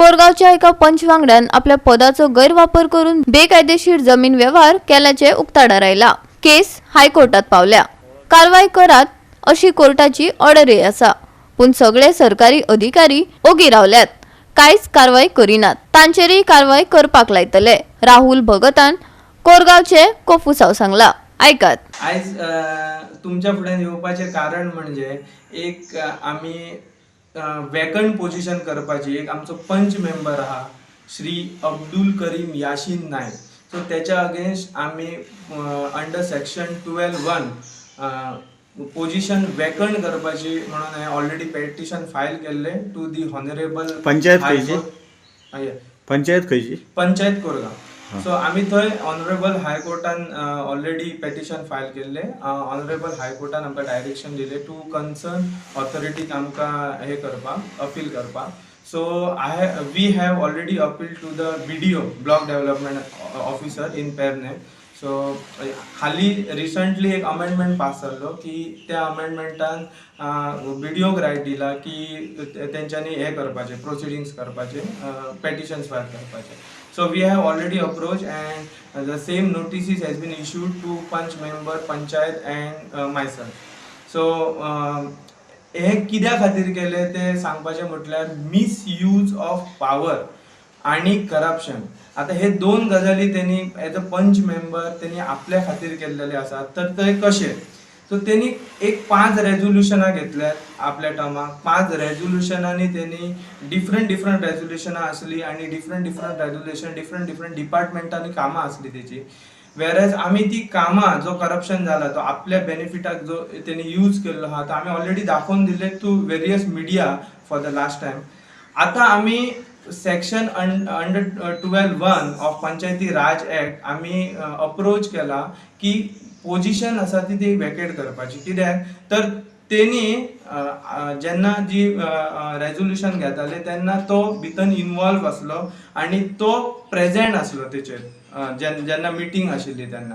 कोरगांवच्या एका पंच वांगड्यान आपल्या पदाचो गैरवापर करून बेकायदेशीर जमीन व्यवहार केल्याचे उक्ताडार आयला. केस हायकोर्टात पावल्या. कारवाय करात अशी कोर्टाची ऑर्डरय आसा, पूण सगळे सरकारी अधिकारी ओगी रावल्यात, कांयच कारवाय करिनात. तांचेरय कारवाय करपाक लायतले. राहुल भगतान कोरगांवचे कोफुसांव सांगला. आयकात. आयज तुमच्या फुड्यान येवपाचें कारण म्हणजे एक आमी वेकंट पोझिशन करपाची. एक आमचो पंच मेंबर आहा, श्री अब्दुल करीम याशीन नायक. सो तेच्या अगेन्स्ट आमी under section 12(1) position vacant करपाची म्हणून हांवें ऑलरेडी पेटिशन फायल केल्लें टू the honourable panchayat खंयची? पंचायत खंयची? पंचायत कोरगांव. सो आमी थंय ऑनरेबल हायकोर्टान ऑलरेडी पेटिशन फायल केल्लें. ऑनरेबल हायकोर्टान आमकां डायरेक्शन दिलें टू कन्सर्न ऑथॉरिटीक आमकां हे करपाक, अपील करपाक. So I we have already appeal to the BDO, Block Development Officer in Pernem. So हाली रिसंटली एक अमेंडमेंट पास जाल्लो की त्या अमेंडमेंटान बीडीओक रायट दिला की तेंच्यांनी हे करपाचें, प्रोसिडिंग्स करपाचे, पेटिशन्स फायल करपाचे. So we have already approach and the same notices has been issued to panch member, panchayat and myself. So हे कित्या खातीर केलें तें सांगपाचें म्हटल्यार मिसयूज ऑफ पावर आणि करप्शन. आता हे दोन गजाली त्यांनी एज अ पंच मेंबर त्यांनी आपल्या खातीर केल्लेले आसात. तर ते कशे? सो त्यांनी एक पांच रेजोल्युशनां घेतल्यात आपल्या टर्माक. पांच रेजोल्युशनांनी त्यांनी डिफरंट डिफरंट रेजोल्युशनां आसली आणि different different resolution, different different डिपार्टमेंटांनी कामां आसली तेची. वेरएज आमी ती कामां, जो करप्शन जाला, तो आपल्या बेनिफिटाक जो तेणी यूज केल्लो आहा, तो आमी ऑलरेडी दाखोवन दिले to various media for the last time. आतां आमी section under 12(1) of Panchayati Raj Act आमी अप्रोच केला की पोझिशन आसा ती ती वेकेट करपाची. कित्याक तर तेणी जेन्ना जी रेजोल्युशन घेताले तेन्ना तो भितर इनवॉल्व आसलो आनी तो प्रेजेंट आसलो तेचेर जेन्ना मिटींग आशिल्ली तेन्ना.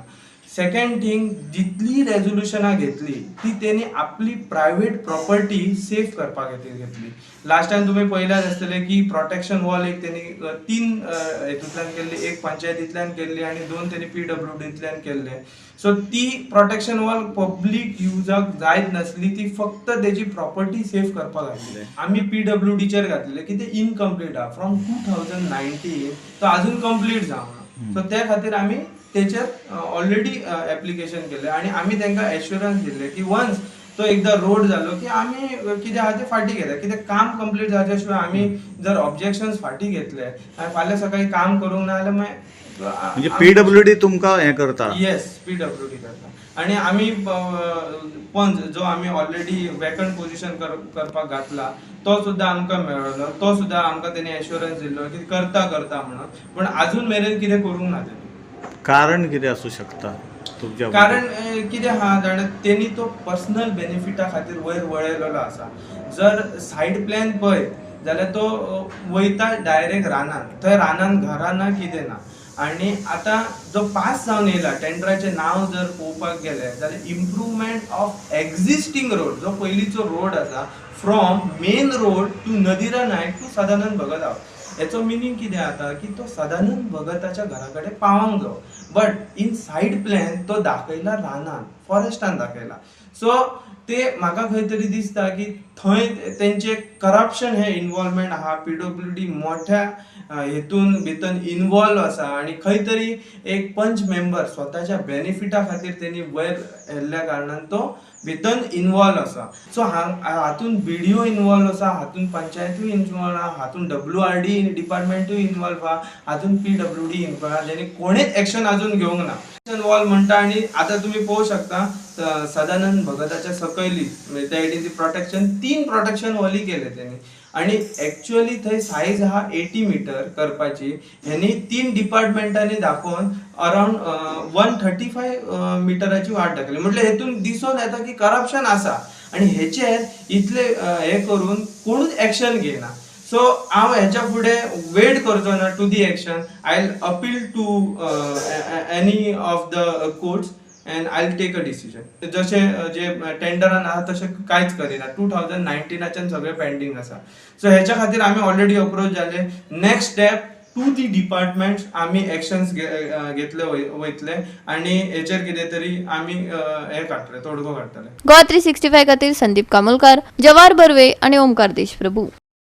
सेकंड थिंग, जितली रेजोल्युशनां घेतली ती तेणी आपली प्रायवेट प्रॉपर्टी सेफ करपा खातीर घेतली. लास्ट टायम तुमी पळयल्यात आसतलें की प्रोटेक्शन वॉल एक तेणी तीन हेतूंतल्यान केल्ली, एक पंचायतींतल्यान केल्ली आनी दोन तेणी पीडब्ल्यूडींतल्यान केल्ले. सो ती प्रोटेक्शन वॉल पब्लीक युजाक जायत नासली, ती फक्त तेजी प्रॉपर्टी सेफ करपाक आसली. आमी पीडब्ल्यूडीचेर घातलेले की ते इनकम्प्लीट आहा. फ्रॉम 2019 तो अजून कंप्लीट जावना. सो त्या खातीर आमी तेचेर ऑलरेडी एप्लिकेशन केलें आनी आमी तांकां एश्युरन्स दिल्ले की वन्स तो एकदा रोड जालो की आमी कितें आहा तें फाटीं घेता. कित्याक काम कंप्लीट जाल्या शिवाय आमी जर ऑब्जेक्शन फाटीं घेतले आनी फाल्यां सकाळी काम करूंक ना जाल्यार मागीर म्हणजे पीडब्ल्यूडी तुमकां हें करता? येस, पीडब्ल्यूडी करता आणि आमी पंच जो आमी ऑलरेडी वेकंट पोझिशन करपाक घातला, तो सुद्दां आमकां मेळ्ळो. तो सुद्दां आमकां तेणी एश्युरन्स दिल्लो की करता करता म्हणून, पूण अजून मेरेन कितें करूंक ना तेणी. कारण कितें आसूं शकता तुमच्या? कारण कितें आहा जाणा, तेणी तो पर्सनल बेनिफिटा खातीर वयर वळयलेलो आसा. जर सायड प्लॅन पळयत जाल्यार तो वयता डायरेक्ट रानान. थंय रानान घरां ना, कितें ना. आनी आतां जो पास जावन येयला टेंडराचें नांव जर पळोवपाक गेलें जाल्यार इम्प्रुवमेंट ऑफ एक्झिस्टींग रोड, जो पयलींचो रोड आसा from main road to Nadira Naik to Sadanand Bhagat house. हेचो मिनींग कितें जाता की तो सदानंद भगताच्या घरा कडेन पावोंक जायो, बट इन सायड प्लॅन तो दाखयला रानान, फॉरेस्टान दाखयला. सो ते म्हाका खंय तरी दिसता की थंय तेंचे करप्शन हे इनवॉल्वमेंट आहा. पीडब्ल्यूडी मोठ्या हेतून भितर इनवॉल्व आसा आनी खंय तरी एक पंच मेंबर स्वताच्या बेनिफिटा खातीर तेणी वयर येल्ल्या कारणान तो भितर इनवॉल्व आसा. सो हातून बीडीओ इनवॉल्व आसा, हातून पंचायतूय इनवॉल्व आहा, हातून डब्ल्यूआरडी डिपार्टमेंटूय इनवॉल्व आहा, हातून पीडब्ल्यूडी इनवॉल्व आहा, जेणे कोणेच एक्शन अजून घेवंक ना. वॉल म्हणटा आनी आतां तुमी पळोवंक शकता, सदानंद भगताच्या सकयली, म्हणजे त्या सायडीन ती प्रोटेक्शन, तीन प्रोटेक्शन वॉली केले तेणी आणि एक्च्युअली थंय सायज आहा 80 मिटर करपाची, ह्यांनी तीन डिपार्टमेंटांनी दाखोवन अराउंड 135 मिटराची वाट दाखयली. म्हटल्यार हेतून दिसून येता की करप्शन आसा आणि हेचेर इतले हे करून कोणूच एक्शन घेयना. सो हांव हेच्या फुडें वेट करचो ना to the action. I will appeal to any of the courts. And I take a decision. जशें जे टेंडरान आहा तशें कांयच करिना. 2019आच्यान सगळें पेंडींग आसा. सो हेच्या खातीर आमी ऑलरेडी अप्रोच जाले. Next step to the departments, आमी एक्शन्स घेतले वयतले आनी हेचेर कितें तरी आमी हें काडटले, तोडगो काडटले. गोवा 365 खातीर संदीप कामोलकार, जवाहर बर्वे आणि ओमकार देशप्रभू.